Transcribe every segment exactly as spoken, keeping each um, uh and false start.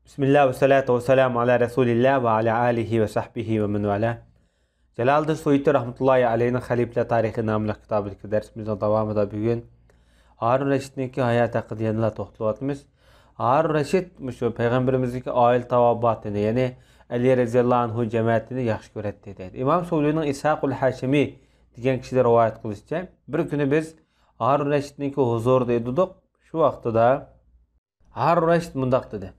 بىسمىللا ۋەسسالاتۇ ۋەسسالامۇ ئالا رەسۇلىللا ۋە ئالا ئالىھى ۋە سەھبىھى ۋە مەن ۋالا. جالالىدىن سۇيۇتى رەھمەتۇللاھى ئەلەيھىنىڭ خەلىپىلەر تارىخى ناملىق كىتابىدىكى دەرسىمىزنىڭ داۋامىدا بۈگۈن ھارۇن رەشىدنىڭكى ھاياتى ھەققىدە يەنىلا توختىلىۋاتىمىز. ھارۇن رەشىد مۇشۇ پەيغەمبىرىمىزنىڭكى ئائىلە تاۋابىئاتىنى، يەنى ئەلى رەزىياللاھۇ ئەنھۇ جەمەتىنى ياخشى كۆرەتتى دەيدۇ. ئىمام سۇيۇنىڭ ئىسھاقۇل ھاشىمى دېگەن كىشىدىن رىۋايەت قىلىشىچە، بىر كۈنى بىز ھارۇن رەشىدنىڭكى ھۇزۇرىدا ئىدۇق. شۇ ۋاقتىدا ھارۇن رەشىد مۇنداق دېدى: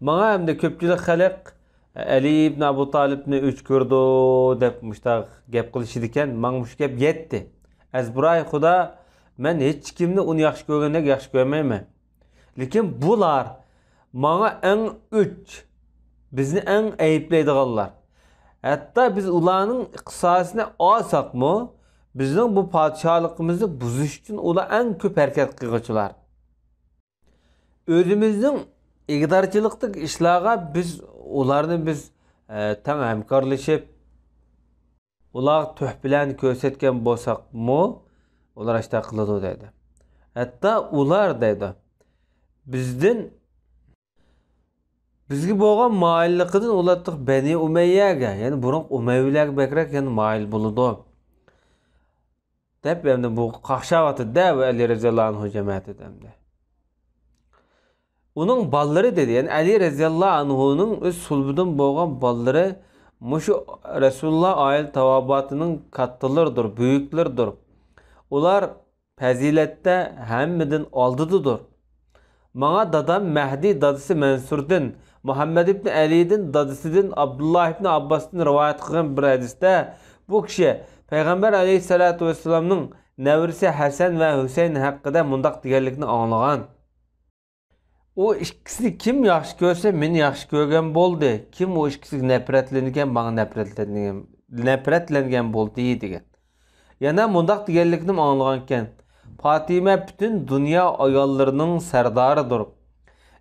«ماڭا ئەمدى كۆپچىلىك خەلق ئەلى ئىبن ئەبۇ تالىپنى ئۆچ كۆرىدۇ دەپ مۇشتاق گەپ قىلىشىدىكەن، ماڭا مۇشۇ گەپ يەتتى. ئەزبۇراي خۇدا، مەن ھېچكىمنى ئۇنى ياخشى كۆرگەندەك ياخشى كۆرمەيمەن. لېكىن بۇلار ماڭا ئەڭ ئۆچ، بىزنى ئەڭ ئەيىبلەيدىغانلار. ھەتتا بىز ئۇلارنىڭ ئىقتىساسىنى ئالساقمۇ، بىزنىڭ بۇ پادىشاھلىقىمىزنى بۇزۇش ئۈچۈن ئۇلار ئەڭ كۆپ ھەرىكەت قىلغۇچىلار. ئۆزىمىزنىڭ ئىگىدارچىلىقتىكى ئىشلارغا بىز ئۇلارنى بىز، ئە، تەڭ ھەمكارلىشىپ، ئۇلارغا تۆھپىلەرنى كۆرسەتكەن بولساقمۇ، ئۇلار ئاشتاق قىلىدۇ» دەيدۇ. ھەتتا ئۇلار دەيدۇ، بىزدىن، بىزگە بولغان مايىللىقىدىن ئۇلار بەنى ئۇمەييەگە، يەنى بۇرۇنقى ئۇمەييىلەرگە بەكرەك يەنە مايىل بولىدۇ. دەپ، ئەمدى بۇ قاقشاۋاتىدۇ-دە، بۇ ئەلى رەزىياللاھۇ ئەنھۇ جەمەتى ئەمدى. ئۇنىڭ بالىلىرى دېدى، يەنى ئەلى رەزىياللاھۇ ئەنھۇنىڭ ئۆز سۇلبىدىن بولغان بالىلىرى مۇشۇ رەسۇلۇللا ئائىلە تاۋابىئاتىنىڭ كاتتىلىرىدۇر، بۈيۈكلىرىدۇر. ئۇلار پەزىلەتتە ھەممىدىن ئالدىدىدۇر. ماڭا دادام مەھدى دادىسى مەنسۇردىن، مۇھەممەد ئىبن ئەلىدىن، دادىسىدىن، ئابدۇللا ئىبن ئابباستىن رىۋايەت قىلغان بىر ھەدىستە بۇ كىشى پەيغەمبەر ئەلەيھىسسالاتۇ ۋەسسالامنىڭ نەۋرىسى ھەسەن ۋە ھۈسەيىن ھەققىدە مۇنداق دېگەنلىكىنى ئاڭلىغان: «ئۇ ئىككىسىنى كىم ياخشى كۆرسە، مېنى ياخشى كۆرگەن بولدى. كىم ئۇ ئىككىسىگە نەپرەتلەنگەن، ماڭا نەپرەتلەنگەن، نەپرەتلەنگەن بولدى» دېگەن. يەنە مۇنداق دېگەنلىكىنىمۇ ئاڭلىغانىكەن: «پاتىمە پۈتۈن دۇنيا ئاياللىرىنىڭ سەردارىدۇر.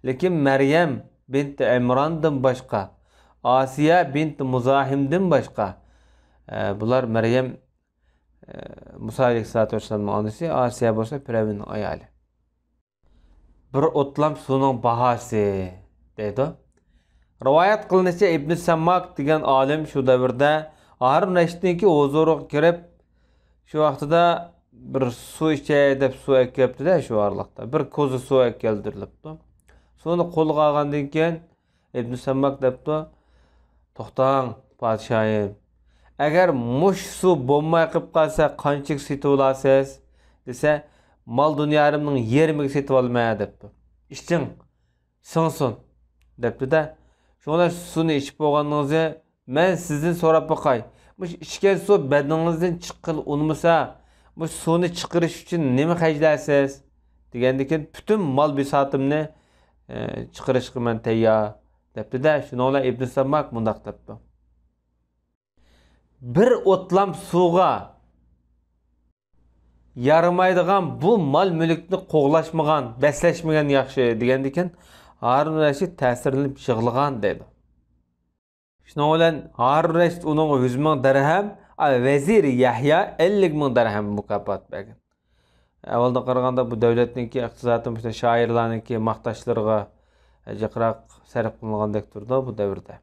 لېكىن مەريەم بىنت ئىمراندىن باشقا، ئاسىيە بىنت مۇزاھىمدىن باشقا»، ئە، بۇلار مەريەم، ئە، مۇسا ئەلەيھىسسالاتۇ ۋەسسالامنىڭ ئانىسى، ئاسىيە بولسا پىرئەۋننىڭ ئايالى. بىر ئوتلام سۇنىڭ باھاسى دەيدۇ. رىۋايەت قىلىنىشىچە، ئىبن سەمماك دېگەن ئالىم شۇ دەۋردە ھارۇن رەشىدنىڭكى ھۇزۇرىغا كىرىپ، شۇ ۋاقتىدا بىر سۇ ئىچەي دەپ سۇ ئەكەپتۇ-دە، شۇ ئارىلىقتا بىر كوزا سۇ ئەكەلدۈرۈلۈپتۇ. سۇنى قولىغا ئالغاندىن كېيىن، ئىبن سەمماك دەپتۇ: «توختاڭ، پادىشاھىم. ئەگەر مۇشۇ سۇ بولماي قېلىپ قالسا، قانچىلىك سېتىۋالارسىز؟» دېسە، «مال دۇنيالىرىمنىڭ يېرىمىگە سېتىۋالىمەن» دەپتۇ. «ئىچىڭ، سىڭسۇن» دەپتۇ-دە. شۇڭا سۇنى ئىچىپ بولغاندىڭىزدا، مەن سىزدىن سوراپ باقاي، مۇشۇ ئىچكەن سۇ بەدىنىڭىزدىن چىققىلى ئۇنىمىسا، مۇشۇ سۇنى چىقىرىش ئۈچۈن نېمە خەجلەرسىز؟ دېگەندىكىن، پۈتۈن مال بىساتىمنى، ئى، چىقىرىشقا مەن تەييار، دەپتۇ-دە. شۇنىڭ بىلەن ئىبن سەمماك مۇنداق دەپتۇ: «بىر ئوتلام سۇغا يارىمايدىغان بۇ مال-مۈلۈكنى قوغلاشمىغان، بەسلەشمىگەن ياخشى» دېگەندىكىن، ھارۇن رەشىد تەسىرلىنىپ يىغلىغان دەيدۇ. شۇنىڭ بىلەن ھارۇن رەشىد ئۇنىڭغا يۈز مىڭ دىرھەم، ئا، ۋەزىرى يەھيا ئەللىك مىڭ دىرھەم مۇكاپات بەرگەن. ئەۋۋەلدىن قارىغاندا بۇ دۆلەتنىڭكى ئىقتىسادى مۇشۇنداق شائىرلارنىڭكى ماختاشلىرىغا جىقراق سەرپ قىلىنغاندەك تۇرىدۇ بۇ دەۋردە.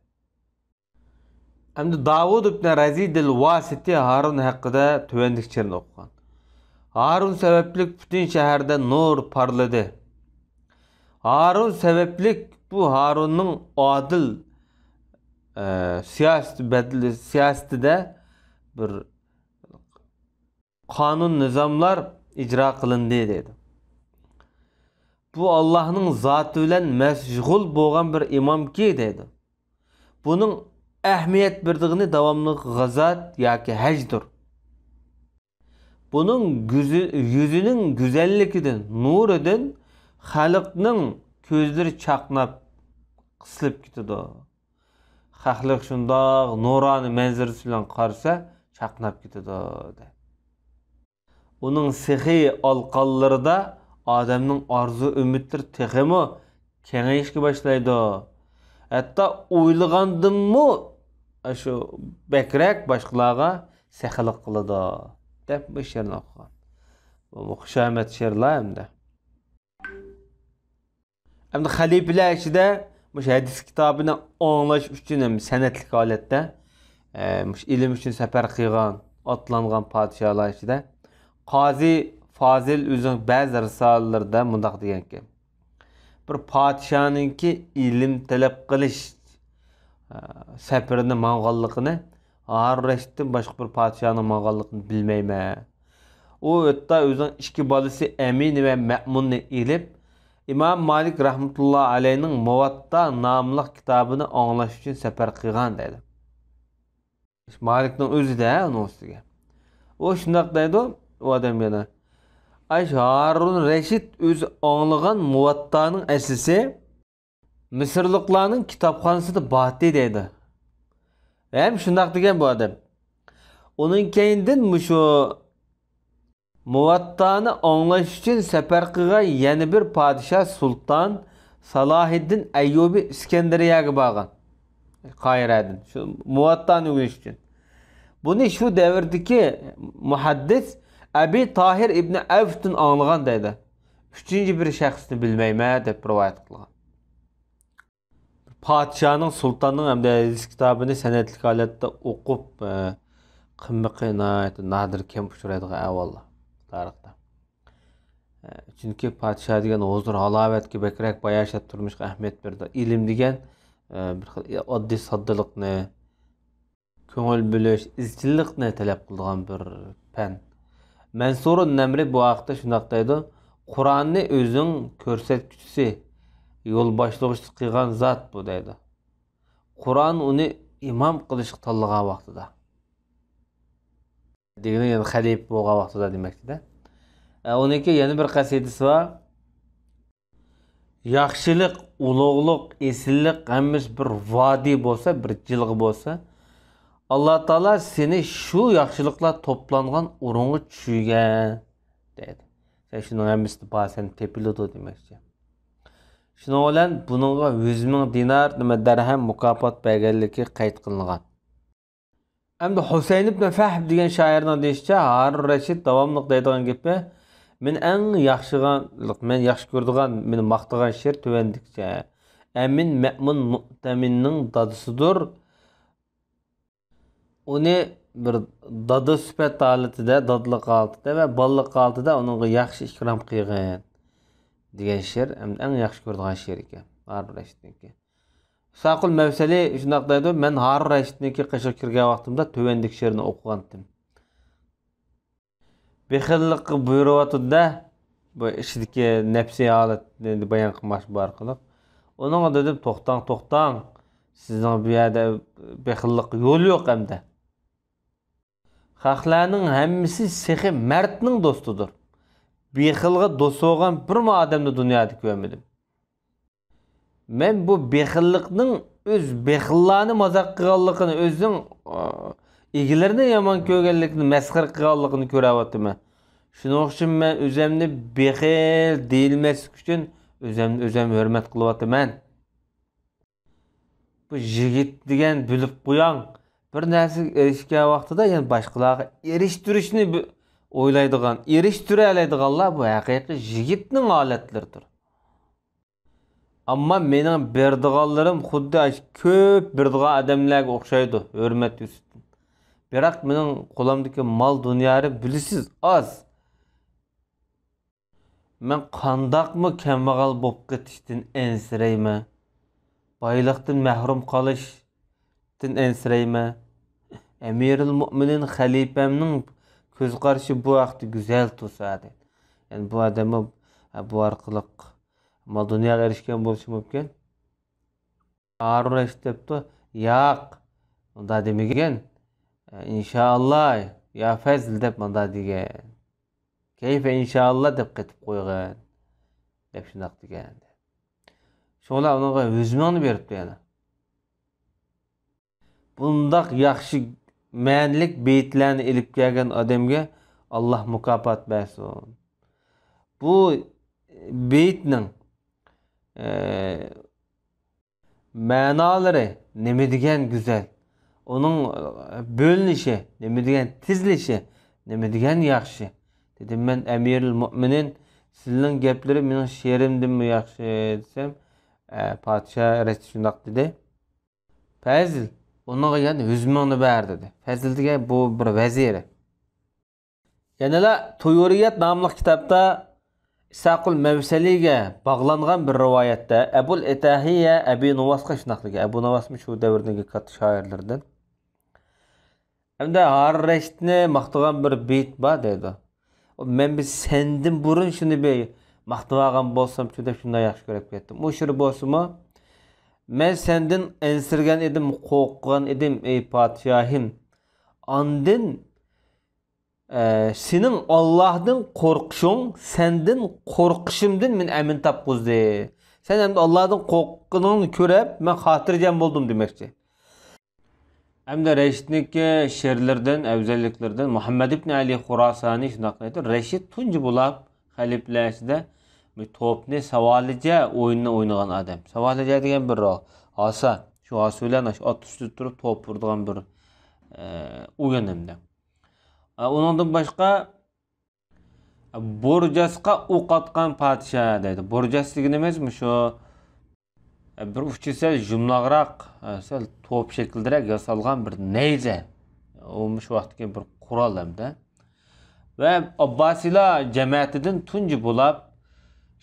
ئەمدى داۋۇد ئىبن رەزىدىل ۋاسىتى ھارۇن ھەققىدە تۆۋەندىكىچىلەرنى ئوقۇغان: «ھارۇن سەۋەبلىك پۈتۈن شەھەردە نۇر پارلىدى. ھارۇن سەۋەبلىك بۇ ھارۇننىڭ ئادىل، ئە، سىياسىتى بەدىلى، سىياسىتىدە بىر قانۇن نىزاملار ئىجرا قىلىندى» دەيدۇ. «بۇ ئاللاھنىڭ زاتى بىلەن مەشغۇل بولغان بىر ئىمامكى» دەيدۇ. «بۇنىڭ ئەھمىيەت بېرىدىغىنى داۋاملىق غازات ياكى ھەجدۇر. بۇنىڭ گۈزى-، يۈزىنىڭ گۈزەللىكىدىن، نۇرىدىن خەلقنىڭ كۆزلىرى چاقناپ قىسىلىپ كېتىدۇ. خەلق شۇنداق نۇرانە مەنزىرىسى بىلەن قارىسا، چاقناپ كېتىدۇ» دەيدۇ. «ئۇنىڭ سېخىي ئالقانلىرىدا ئادەمنىڭ ئارزۇ-ئۈمىدلىرى تېخىمۇ كېڭىيىشكە باشلايدۇ. ھەتتا ئويلىغاندىنمۇ ئاشۇ بەكرەك باشقىلارغا سېخىيلىق قىلىدۇ» دەپ بۇ شېئىرنى ئوقۇغان. بۇ خۇشامەت شېئىرلار ئەمدى. ئەمدى خەلىپىلەر ئىچىدە مۇشۇ ھەدىس كىتابىنى ئاڭلاش ئۈچۈن ھەم سەنئەتلىك ھالەتتە، ئە، مۇشۇ ئىلىم ئۈچۈن سەپەر قىلغان، ئاتلانغان پادىشاھلار ئىچىدە قازى فازىل ئۆزىنىڭ بەزى رىسالىلىرىدە مۇنداق دېگەنكەن: بىر پادىشاھنىڭكى ئىلىم تەلەپ قىلىش، ئە، سەپىرىنى ماڭغانلىقىنى ھارۇن رەشىدتىن باشقا بىر پادىشاھنىڭ ماڭغانلىقىنى بىلمەيمەن. ئۇ ھەتتا ئۆزىنىڭ ئىككى بالىسى ئەمىن ۋە مەمۇننى ئېلىپ، ئىمام مالىك رەھمەتۇللا ئەلەينىڭ مۇۋەتتا ناملىق كىتابىنى ئاڭلاش ئۈچۈن سەپەر قىلغان دەيدۇ. مالىكنىڭ ئۆزى-دە ئۇنىڭ ئۈستىگە. ئۇ شۇنداق دەيدۇ، ئۇ ئادەم يەنە. ئاش ھارۇن رەشىد ئۆزى ئاڭلىغان مۇۋەتتانىڭ ئەسلىسى مىسىرلىقلارنىڭ كىتابخانىسىدا باتتى دەيدۇ. ھەم شۇنداق دېگەن بۇ ئادەم. ئۇنىڭ كەينىدىن مۇشۇ مۇۋەتتانى ئاڭلاش ئۈچۈن سەپەر قىلغان يەنە بىر پادىشاھ سۇلتان سالاھىددىن ئەييۇبى ئىسكەندەرىيەگە بارغان. قاھىرەدىن. شۇ مۇۋەتتانى ئۆگىنىش ئۈچۈن. بۇنى شۇ دەۋردىكى مۇھەددىس ئەبى تاھىر ئىبنى ئەۋفتىن ئاڭلىغان دەيدۇ. ئۈچىنچى بىر شەخسنى بىلمەيمەن دەپ رىۋايەت قىلغان. پادىشاھنىڭ، سۇلتاننىڭ ھەمدە ھەدىس كىتابىنى سەنئەتلىك ھالەتتە ئوقۇپ، ئە، قىلمىقى ناھايىتى نادىر، كەم ئۇچرايدىغان ئەھۋاللار تارىختا. ئە، چۈنكى پادىشاھ دېگەن ھۇزۇر-ھالاۋەتكە بەكرەك، باياشات تۇرمۇشقا ئەھمىيەت بېرىدۇ. ئىلىم دېگەن، ئە، بىر خىل ئاددىي ساددىلىقنى، كۆڭۈل بۆلۈش، ئىزچىللىقنى تەلەپ قىلىدىغان بىر پەن. مەنسۇرۇن نەمرى بۇ ھەقتە شۇنداق دەيدۇ: «قۇرئاننى ئۆزىنىڭ كۆرسەتكۈچىسى، يول باشلىغۇچىسى قىلغان زات بۇ» دەيدۇ. قۇرئان ئۇنى ئىمام قىلىشقا تاللىغان ۋاقتىدا. دېگىنى يەنە خەلىپە بولغان ۋاقتىدا دېمەكچىدە. ئە، ئۇنىڭكى يەنە بىر قەسىدىسى بار. ياخشىلىق، ئۇلۇغلۇق، ئېسىللىق ھەممىسى بىر ۋادى بولسا، بىر جىلغا بولسا، ئاللا تائالا سېنى شۇ ياخشىلىقلار توپلانغان ئورۇنغا چۈشۈرگەن دەيدۇ. سەن شۇنىڭ ھەممىسىدە بار، سەن تېپىلىدۇ دېمەكچى. شۇنىڭ بىلەن بۇنىڭغا يۈز مىڭ دىنار، نېمە، دەرھەم مۇكاپات بەرگەنلىكى قەيت قىلىنغان. ئەمدى ھۈسەيىن ئىبن فەھب دېگەن شائىرنىڭ دېيىشىچە، ھارۇن رەشىد داۋاملىق دەيدىغان گېپى، مېنى ئەڭ ياخشىغان، مېنى ياخشى كۆرىدىغان، مېنى ماختىغان شېئىر تۆۋەندىكىچە: ئەمىن مەمۇن مۇئتەمىننىڭ دادىسىدۇر. ئۇنى بىر دادا سۈپەت ھالىتىدە، دادىلىق ھالىتىدە ۋە بالىلىق ھالىتىدە ئۇنىڭغا ياخشى ئىكرام قىلغىن دېگەن شېئىر ئەمدى ئەڭ ياخشى كۆرىدىغان شېئىر ئىكەن، ھارۇن رەشىدنىڭكى. ئىسھاقۇل مەۋسەلى شۇنداق دەيدۇ، مەن ھارۇن رەشىدنىڭكى قېشىغا كىرگەن ۋاقتىمدا تۆۋەندىكى شېئىرنى ئوقۇغانتىم. بېخىللىققا بۇيرۇۋاتىدۇ-دە، بۇ ئىچىدىكى نەپسىي ھالەتنى بايان قىلماقچى بۇ ئارقىلىق. ئۇنىڭغا دېدىم، توختاڭ، توختاڭ، سىزنىڭ بۇ يەردە بېخىللىققا يول يوق ئەمدى. خەقلەرنىڭ ھەممىسى سېخىي مەردنىڭ دوستىدۇر. بېخىلغا دوست بولغان بىرمۇ ئادەمنى دۇنيادا كۆرمىدىم. مەن بۇ بېخىللىقنىڭ ئۆز بېخىللارنى مازاق قىلغانلىقىنى، ئۆزىنىڭ، ئا، ئىگىلىرىنى يامان كۆرگەنلىكىنى، مەسخىرە قىلغانلىقىنى كۆرۈۋاتىمەن. شۇنىڭ ئۈچۈن مەن ئۆزۈمنى بېخىل دېيىلمەسلىك ئۈچۈن ئۆزۈمنى ئۆزۈم ھۆرمەت قىلىۋاتىمەن. بۇ يىگىت دېگەن بىلىپ قوياڭ، بىر نەرسىگە ئېرىشكەن ۋاقتىدا يەنە باشقىلارغا ئېرىشتۈرۈشنى بى-، ئويلايدىغان، ئېرىشتۈرەلەيدىغانلار بۇ ھەقىقىي يىگىتنىڭ ھالەتلىرىدۇر. ئەمما مېنىڭ بېرىدىغانلىرىم خۇددى ئاشۇ كۆپ بېرىدىغان ئادەملەرگە ئوخشايدۇ، ھۆرمەت يۈزىسىدىن. بىراق مېنىڭ قولۇمدىكى مال دۇنيالىرى بىلىسىز ئاز. مەن قانداقمۇ كەمبەغەل بولۇپ قېتىشتىن ئەنسىرەيمەن؟ بايلىقتىن مەھرۇم قالىشتىن ئەنسىرەيمەن؟ ئەمىرۇل مۆمىنىن خەلىپەمنىڭ كۆز قارىشى بۇ ھەقتە گۈزەل تۇرسا، دەيدۇ. يەنى بۇ ئادەممۇ بۇ ئارقىلىق مال دۇنياغا ئېرىشكەن بولۇشى مۇمكىن. ھارۇن رەشىد دەپتۇ، ياق، مۇنداق دېمىگەن. ئىنشائاللا، يا فەزل دەپ مۇنداق دېگەن. كەيفە ئىنشائاللا دەپ قېتىپ قويغىن، دەپ شۇنداق دېگەن. شۇڭلا ئۇنىڭغا يۈز مىڭنى بېرىپتۇ يەنە. بۇنداق ياخشى مەنىلىك بېيىتلەرنى ئېلىپ كەلگەن ئادەمگە ئاللا مۇكاپات بەرسۇن. بۇ بېيىتنىڭ، ئە، مەنالىرى نېمە دېگەن گۈزەل، ئۇنىڭ، ئە، بۆلۈنۈشى نېمە دېگەن، تىزىلىشى نېمە دېگەن ياخشى. دېدىم مەن، ئەمىرۇل مۆمىنىن، سىلىنىڭ گەپلىرى مېنىڭ شېئىرىمدىنمۇ ياخشى، دېسەم، ئە، پادىشاھ رەشىد شۇنداق دېدى. پەزىل، ئۇنىڭغا يەنە يۈز مىڭنى بەر دېدى. پەزىل دېگەن بۇ بىر ۋەزىرى. يەنىلا تۇيۇرىيەت ناملىق كىتابتا ئىسھاقۇل مەۋسەلىگە باغلانغان بىر رىۋايەتتە ئەبۇل ئەتاھىيە ئەبى نۇۋاسقا شۇنداق دېگەن. ئەبۇ نۇۋاسمۇ شۇ دەۋردىكى كاتتا شائىرلىرىدىن. ھەمدە ھارۇن رەشىدنى ماختىغان بىر بېيىت بار دەيدۇ. مەن بىر سەندىن بۇرۇن شۇنى بىر ماختىۋالغان بولسامچۇ دەپ شۇنداق ياخشى كۆرۈپ كەتتىم. ئۇ شېئىر بولسىمۇ، مەن سەندىن ئەنسىرىگەن ئىدىم، قورققان ئىدىم، ئەي پادىشاھىم. ئاندىن، ئە، سېنىڭ ئاللاھتىن قورقۇشۇڭ سەندىن قورقۇشۇمدىن مېنى ئەمىن تاپقۇزدى. سەن ئەمدى ئاللاھتىن قورققىنىڭنى كۆرۈپ، مەن خاتىرجەم بولدۇم دېمەكچى. ھەمدە رەشىدنىڭكى شېئىرلىرىدىن، ئەۋزەللىكلىرىدىن مۇھەممەد ئىبن ئەلى خۇراسانى شۇنداق دەيدۇ، رەشىد تۇنجى بولاپ خەلىپىلەر ئىچىدە بۇ توپنى، ساۋالىجە ئويۇننى ئوينىغان ئادەم. ساۋالىجە دېگەن بىر ھاسا. شۇ ھاسا بىلەن ئاشۇ ئات ئۈستىدە تۇرۇپ توپ ئۇرىدىغان بىر، ئە، ئويۇن ھەمدە. ئە، ئۇنىڭدىن باشقا بورجاسقا ئوق ئاتقان پادىشاھ دەيدۇ. بورجاس دېگىنىمىز مۇشۇ، بىر ئۇچى سەل يۇمىلاقراق، سەل توپ شەكلىدىرەك ياسالغان بىر نەيزە. ئۇ مۇشۇ ۋاقىتتىكى بىر قورال ھەمدە. ۋە ئابباسىيلار جەمەتىدىن تۇنجى بولاپ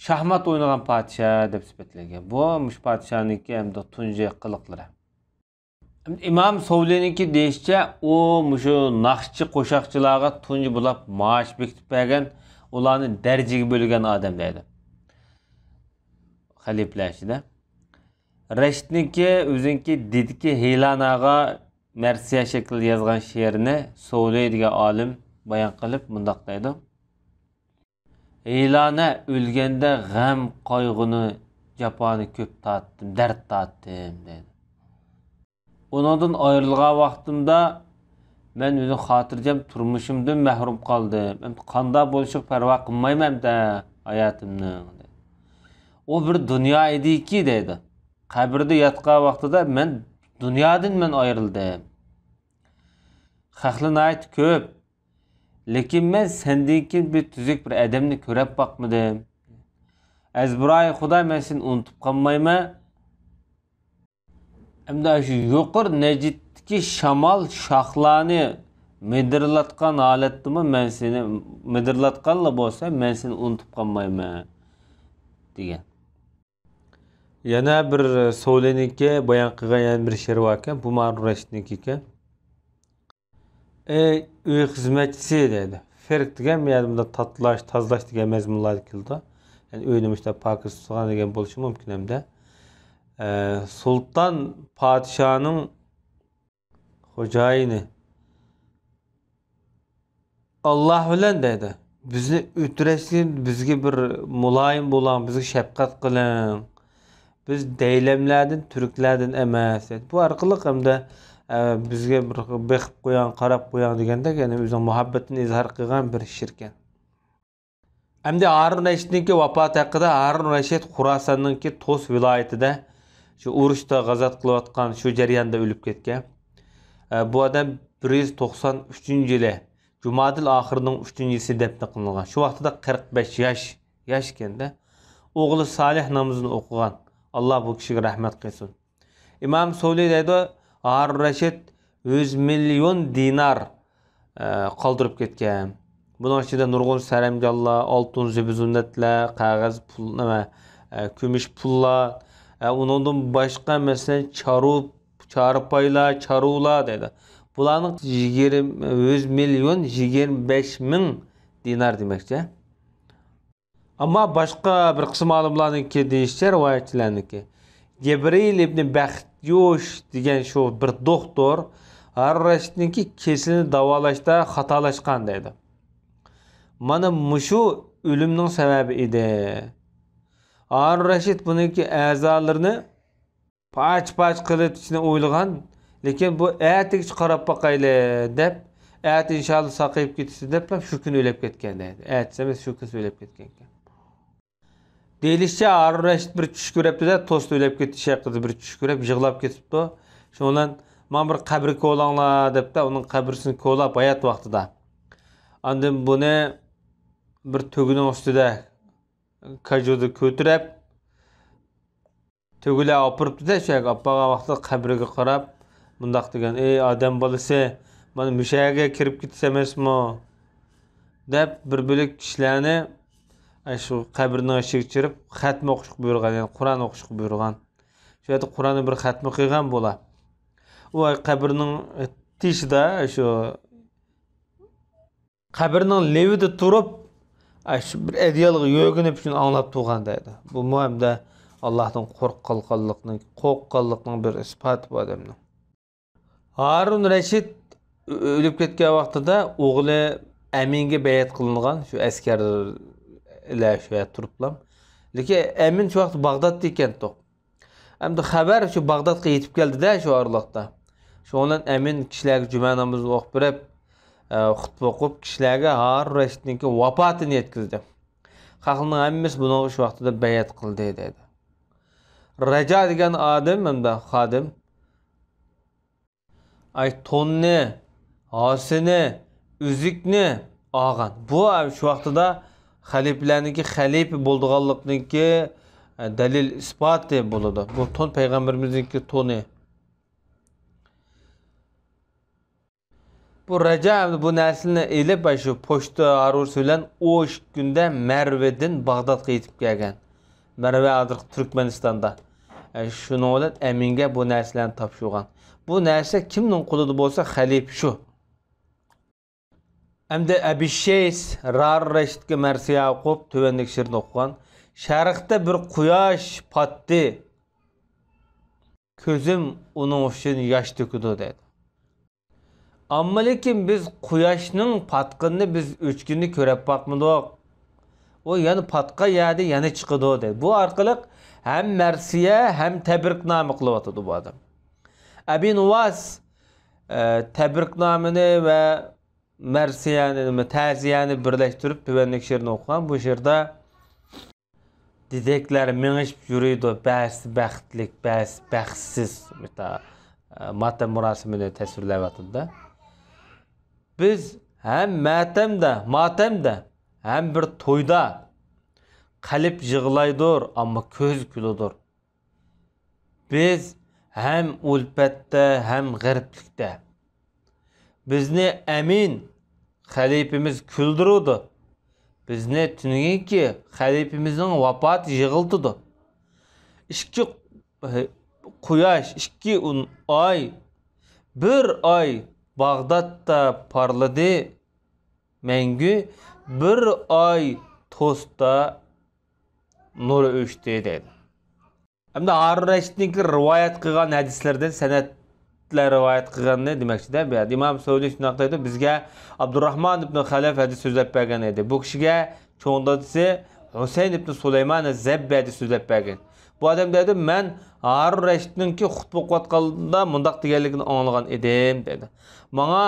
شاھمات ئوينىغان پادىشاھ دەپ سۈپەتلەنگەن. بۇ مۇشۇ پادىشاھنىڭكى ھەمدە تۇنجى قىلىقلىرى. ئىمام سوۋلىنىڭكى دېيىشىچە، ئۇ مۇشۇ ناخشىچى قوشاقچىلارغا تۇنجى بولاپ مائاش بېكىتىپ بەرگەن، ئۇلارنى دەرىجىگە بۆلگەن ئادەم دەيدۇ. خەلىپىلەر ئىچىدە. رەشىدنىڭكى ئۆزىنىڭكى دېدىكى ھېيلاناغا مەرسىيە شەكلىدە يازغان شېئىرىنى سوۋلى دېگەن ئالىم بايان قىلىپ مۇنداق دەيدۇ. ھېيلانە ئۆلگەندە غەم، قايغۇنى، جاپانى كۆپ تارتتىم، دەرد تارتتىم، دەيدۇ. ئۇنىڭدىن ئايرىلغان ۋاقتىمدا مەن ئۆزۈم خاتىرجەم تۇرمۇشۇمدىن مەھرۇم قالدىم. ئەمدى قانداق بولۇشىغا پەرۋا قىلمايمەن ئەمدى ھاياتىمنىڭ، دەيدۇ. ئۇ بىر دۇنيا ئىدىكى، دەيدۇ. قەبرىدە ياتقان ۋاقتىدا مەن دۇنيادىن مەن ئايرىلدىم. خەقلەر ناھايىتى كۆپ. لېكىن مەن سەندىن كېيىن بىر تۈزۈك بىر ئادەمنى كۆرۈپ باقمىدىم. ئەزبىرايى خۇدا، مەن سېنى ئۇنتۇپ قالمايمەن. ئەمدى شۇ يۇقىرى نەجىدتىكى شامال شاخلارنى مىدىرلاتقان ھالەتتىمۇ مەن سېنى، مىدىرلاتقانلا بولسا، مەن سېنى ئۇنتۇپ قالمايمەن، دېگەن. يەنە بىر سولىنىڭكى بايان قىلغان يەنە بىر شېئىرى باركەن، بۇ مارۇ رەشىدنىڭكى ئىكەن. ئەي ئۆي خىزمەتچىسى دەيدۇ. فىرق دېگەن بۇ يەردە مۇنداق تاتىلاش، تازىلاش دېگەن مەزمۇنلاردا كېلىدۇ. يەنى ئۆينى مۇشۇنداق پاكىز تۇتىدىغان دېگەن بولۇشى مۇمكىن ھەمدە. ئە، سۇلتان پادىشاھنىڭ خوجايىنى. ئاللا بىلەن دەيدۇ. بىزنى ئۆتۈرەشتىن بىزگە بىر مۇلايىم بولۇڭ، بىزگە شەپقەت قىلىڭ. بىز دەيلەملەردىن، تۈركلەردىن ئەمەس، دەيدۇ. بۇ ئارقىلىق ھەمدە، ئە، بىزگە بىر بېقىپ قويۇڭ، قاراپ قويۇڭ دېگەندەك، يەنى ئۆزىنىڭ مۇھەببىتىنى ئىزھار قىلغان بىر شېئىركەن. ئەمدى ھارۇن رەشىدنىڭكى ۋاپاتى ھەققىدە. ھارۇن رەشىد خۇراساننىڭكى توس ۋىلايىتىدە شۇ ئۇرۇشتا غازات قىلىۋاتقان شۇ جەرياندا ئۆلۈپ كەتكەن. ئە، بۇ ئادەم بىر يۈز توقسان ئۈچىنچى يىلى جۇمادىل ئاخىرىنىڭ ئۈچىنچىسى دەپنە قىلىنغان. شۇ ۋاقتىدا قىرىق بەش ياش، ياش ئىكەندە. ئوغلى سالىھ نامىزىنى ئوقۇغان. ئاللا بۇ كىشىگە رەھمەت قىلسۇن. ئىمام سولى دەيدۇ، ھارۇن رەشىد يۈز مىليون دىنار، ئە، قالدۇرۇپ كەتكەن. بۇنىڭ ئىچىدە نۇرغۇن سەرەمجانلار، ئالتۇن زىبۇ زىننەتلەر، قەغەز پۇل، نېمە، ئە، كۈمۈش پۇللار، ئە، ئۇنىڭدىن باشقا، مەسىلەن، چارۇ، چارپايلار، چارۇلار دەيدۇ. بۇلارنىڭ يىگىرمە، يۈز مىليون يىگىرمە بەش مىڭ دىنار دېمەكچى. ئەمما باشقا بىر قىسىم ئالىملارنىڭكى دېيىشىچە، رىۋايەتچىلەرنىڭكى، جەبرىئىل ئىبنى بەختيۇش دېگەن شۇ بىر دوختۇر ھارۇن رەشىدنىڭكى كېسىلىنى داۋالاشتا خاتالاشقان دەيدۇ. مانا مۇشۇ ئۆلۈمنىڭ سەۋەبى ئىدى. ھارۇن رەشىد بۇنىڭكى ئەزالىرىنى پارچە-پارچە قىلىۋېتىشنى ئويلىغان، لېكىن بۇ ئەتىگىچە قاراپ باقايلى دەپ، ئەتە ئىنشاللا ساقىيىپ كېتىسىز دەپلا شۇ كۈنى ئۆلۈپ كەتكەن دەيدۇ. ئەتىسى ئەمەس، شۇ كۈنى ئۆلۈپ كەتكەنىكەن. دېيىلىشىچە، ھارۇن رەشىد بىر چۈش كۆرۈپتۇ-دە، توستا ئۆلۈپ كېتىش ھەققىدە بىر چۈش كۆرۈپ يىغلاپ كېتىپتۇ. شۇنىڭ بىلەن، ماڭا بىر قەبرە كولاڭلار دەپتۇ، ئۇنىڭ قەبرىسىنى كولاپ ھايات ۋاقتىدا. ئاندىن بۇنى بىر تۆگىنىڭ ئۈستىدە كاجۇدا كۆتۈرۈپ، تۆگىلەر ئاپىرىپتۇ-دە، شۇ يەرگە ئاپارغان ۋاقتىدا قەبرىگە قاراپ مۇنداق دېگەن: «ئەي ئادەم بالىسى، مانا مۇشۇ يەرگە كىرىپ كېتىسەن ئەمەسمۇ؟» دەپ، بىر بۆلەك كىشىلەرنى شۇ قەبرىنىڭ ئىچىگە چىقىرىپ، خەتمە ئوقۇشقا بۇيرۇغان، يەنى قۇرئان ئوقۇشقا بۇيرۇغان. شۇ يەردە قۇرئاننى بىر خەتمە قىلغان بۇلار. ئۇ قەبرىنىڭ تېشىدا، شۇ قەبرىنىڭ لېۋىدە تۇرۇپ، ئاشۇ بىر ئەدىيالغا يۆگىنىپ شۇنى ئاڭلاپ تۇرغان دەيدۇ. بۇمۇ ھەمدە ئاللاھتىن قورققانلىقنىڭ، قورققانلىقنىڭ بىر ئىسپاتى بۇ ئادەمنىڭ. ھارۇن رەشىد ئۆ-، ئۆلۈپ كەتكەن ۋاقتىدا ئوغلى ئەمىنگە بەيئەت قىلىنغان، شۇ ئەسكەرلەر شۇ يەردە تۇرۇپلا. لېكىن ئەمىن شۇ ۋاقىت باغدادتا ئىكەنتۇق. ئەمدى خەۋەر شۇ باغدادقا يېتىپ كەلدى-دە شۇ ئارىلىقتا. شۇنىڭ بىلەن ئەمىن كىشىلەرگە جۈمە نامىزىنى ئوقۇپ بېرىپ، ئە، خۇتبە ئوقۇپ، كىشىلەرگە ھارۇن رەشىدنىڭكى ۋاپاتىنى يەتكۈزدى. خەقنىڭ ھەممىسى بۇنىڭغا شۇ ۋاقتىدا بەيئەت قىلدى، دەيدۇ. رەجا دېگەن ئادەم ھەمدە خادىم، ئاي، توننى، ھاسىنى، ئۈزۈكنى ئالغان. بۇ شۇ ۋاقتىدا خەلىپىلەرنىڭكى خەلىپە بولىدىغانلىقىنىڭكى، ئە، دەلىل ئىسپاتى بولىدۇ. بۇ تون پەيغەمبىرىمىزنىڭكى تونى. بۇ رەجا بۇ نەرسىنى ئېلىپ، شۇ پوچتا ھارۋىسى بىلەن ئون ئىككى كۈندە مەرۋدىن باغدادقا يېتىپ كەلگەن. مەرۋە ھازىرقى تۈركمەنىستاندا. ئە، شۇنىڭ بىلەن ئەمىنگە بۇ نەرسىلەرنى تاپشۇرغان. بۇ نەرسە كىمنىڭ قولىدا بولسا، خەلىپە شۇ. ئەمدى ئەبىشەيس ھارۇن رەشىدكە مەرسىيە ئوقۇپ، تۆۋەندىكى شېئىرنى ئوقۇغان: «شەرقتە بىر قۇياش پاتتى، كۆزۈم ئۇنىڭ ئۈچۈن ياش تۆكىدۇ» دەيدۇ. ئەمما لېكىن بىز قۇياشنىڭ پاتقىنىنى، بىز ئۆچكىنىنى كۆرۈپ باقمىدۇق. ئۇ يەنە پاتقان يەردە يەنە چىقىدۇ دەيدۇ. بۇ ئارقىلىق ھەم مەرسىيە، ھەم تەبرىكنامە قىلىۋاتىدۇ بۇ ئادەم. ئەبى نۇۋاس، ئە، تەبرىكنامىنى ۋە مەرسىيەنى، نېمە، تەزىيەنى بىرلەشتۈرۈپ، تۆۋەندىكى شېئىرنى ئوقۇغان. بۇ شېئىردا دېدەكلەر مېڭىشىپ يۈرىدۇ، بەزىسى بەختلىك، بەزىسى بەختسىز، ماتا-، ماتەم مۇراسىمىنى تەسۋىرلەۋاتىدۇ-دە. بىز ھەم ماتەمدە، ماتەمدە، ھەم بىر تويدا. قەلب يىغلايدۇر، ئەمما كۆز كۈلىدۇر. بىز ھەم ئۈلپەتتە، ھەم غېرىبلىكتە. بىزنى ئەمىن خەلىپىمىز كۈلدۈرىدۇ. بىزنى تۈنۈگۈنكى خەلىپىمىزنىڭ ۋاپاتى يىغلىتىدۇ. ئىككى قۇياش، ئىككى ئۇن-، ئاي، بىر ئاي باغدادتا پارلىدى مەڭگۈ، بىر ئاي توستا نۇر ئۆچتى دەيدۇ. ئەمدى ھارۇن رەشىدنىڭكى رىۋايەت قىلغان ھەدىسلىرىدىن سەنەدلەر رىۋايەت قىلغاننى دېمەكچىدە، بۇ يەردە ئىمام سەۋرى شۇنداق دەيدۇ: «بىزگە ئابدۇراخمان ئىبنى خەلەف ھەدىس سۆزلەپ بەرگەن ئىدى. بۇ كىشىگە چوڭ دادىسى ھۈسەيىن ئىبنى سۇلايمان زەببى ھەدىس سۆزلەپ بەرگەن. بۇ ئادەم» دەيدۇ، «مەن ھارۇن رەشىدنىڭكى خۇتبە ئوقۇۋاتقاندا مۇنداق دېگەنلىكىنى ئاڭلىغان ئىدىم» دەيدۇ. ماڭا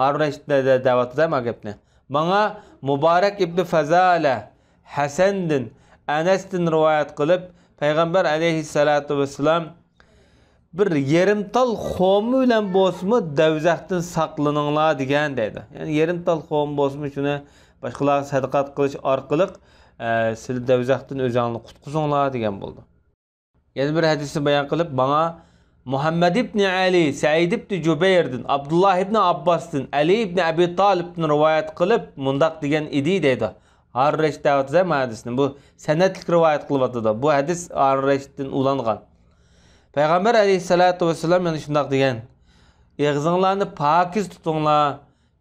ھارۇن رەشىد دە-، دە-، دەۋاتىدۇ ما گەپنى. ماڭا مۇبارەك ئىبنى فەزالە ھەسەندىن، ئەنەستىن رىۋايەت قىلىپ، پەيغەمبەر ئەلەيھىسسالاتۇ ۋەسسالام بىر يېرىم تال خورما بىلەن بولسىمۇ دوزاختىن ساقلىنىڭلار دېگەن دەيدۇ. يەنى يېرىم تال خورما بولسىمۇ شۇنى باشقىلارغا سەدىقە قىلىش ئارقىلىق، ئە، سىلى دوزاختىن ئۆزۈڭلارنى قۇتقۇزۇڭلار دېگەن بولىدۇ. يەنە بىر ھەدىسنى بايان قىلىپ، ماڭا مۇھەممەد ئىبنى ئەلى، سەئىد ئىبنى جۇبەيردىن، ئابدۇللا ئىبنى ئابباستىن، ئەلى ئىبنى ئەبى تالىپتىن رىۋايەت قىلىپ مۇنداق دېگەن ئىدى دەيدۇ. ھارۇن رەشىد دەۋاتىدۇ ما ھەدىسنى. بۇ سەنەدلىك رىۋايەت قىلىۋاتىدۇ. بۇ ھەدىس ھارۇن رەشىدتىن ئۇلانغان. پەيغەمبەر ئەلەيھىسسالاتۇ ۋەسسالام يەنە شۇنداق دېگەن: «ئېغىزىڭلارنى پاكىز تۇتۇڭلار،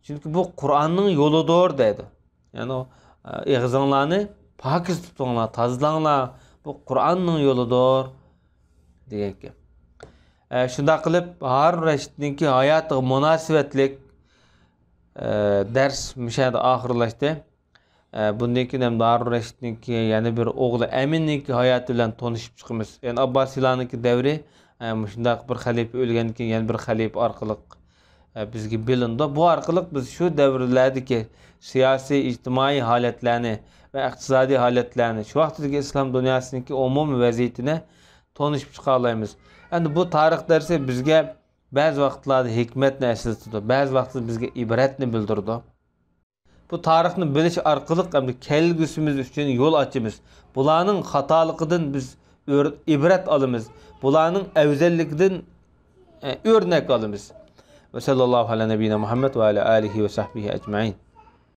چۈنكى بۇ قۇرئاننىڭ يولىدۇر» دەيدۇ. يەنى، ئە، «ئېغىزىڭلارنى پاكىز تۇتۇڭلار، تازىلاڭلار، بۇ قۇرئاننىڭ يولىدۇر» دېگەن گەپ. ئە، شۇنداق قىلىپ، ھارۇن رەشىدنىڭكى ھاياتىغا مۇناسىۋەتلىك، ئە، دەرس مۇشۇ يەردە ئاخىرلاشتى. ئە، بۇندىن كېيىن ئەمدى ھارۇن رەشىدنىڭكى يەنە بىر ئوغلى ئەمىننىڭكى ھاياتى بىلەن تونۇشۇپ چىقىمىز. يەنى ئابباسىيلارنىڭكى دەۋرى، ئە، مۇشۇنداق بىر خەلىپە ئۆلگەندىن كېيىن يەنە بىر خەلىپە ئارقىلىق، ئە، بىزگە بىلىنىدۇ. بۇ ئارقىلىق بىز شۇ دەۋرلەردىكى سىياسىي، ئىجتىمائىي ھالەتلەرنى ۋە ئىقتىسادىي ھالەتلەرنى، شۇ ۋاقىتتىكى ئىسلام دۇنياسىنىڭكى ئومۇمىي ۋەزىيىتىنى تونۇشۇپ چىقالايمىز. ئەمدى بۇ تارىخ دەرسى بىزگە بەزى ۋاقىتلاردا ھېكمەتنى ئەسلىتىدۇ، بەزى ۋاقىتتا بىزگە ئىبرەتنى بىلدۈرىدۇ. بۇ تارىخنى بىلىش ئارقىلىق ئەمدى كەلگۈسىمىز ئۈچۈن يول ئاچىمىز. بۇلارنىڭ خاتالىقىدىن بىز ئۆر-، ئىبرەت ئالىمىز. بۇلارنىڭ ئەۋزەللىكىدىن، ئە، ئۆرنەك ئالىمىز. ۋە سەللەللاھۇ ئەلا نەبىينا مۇھەممەد ۋە ئەلا ئالىھى ۋە سەھبىھى ئەجمەئىن.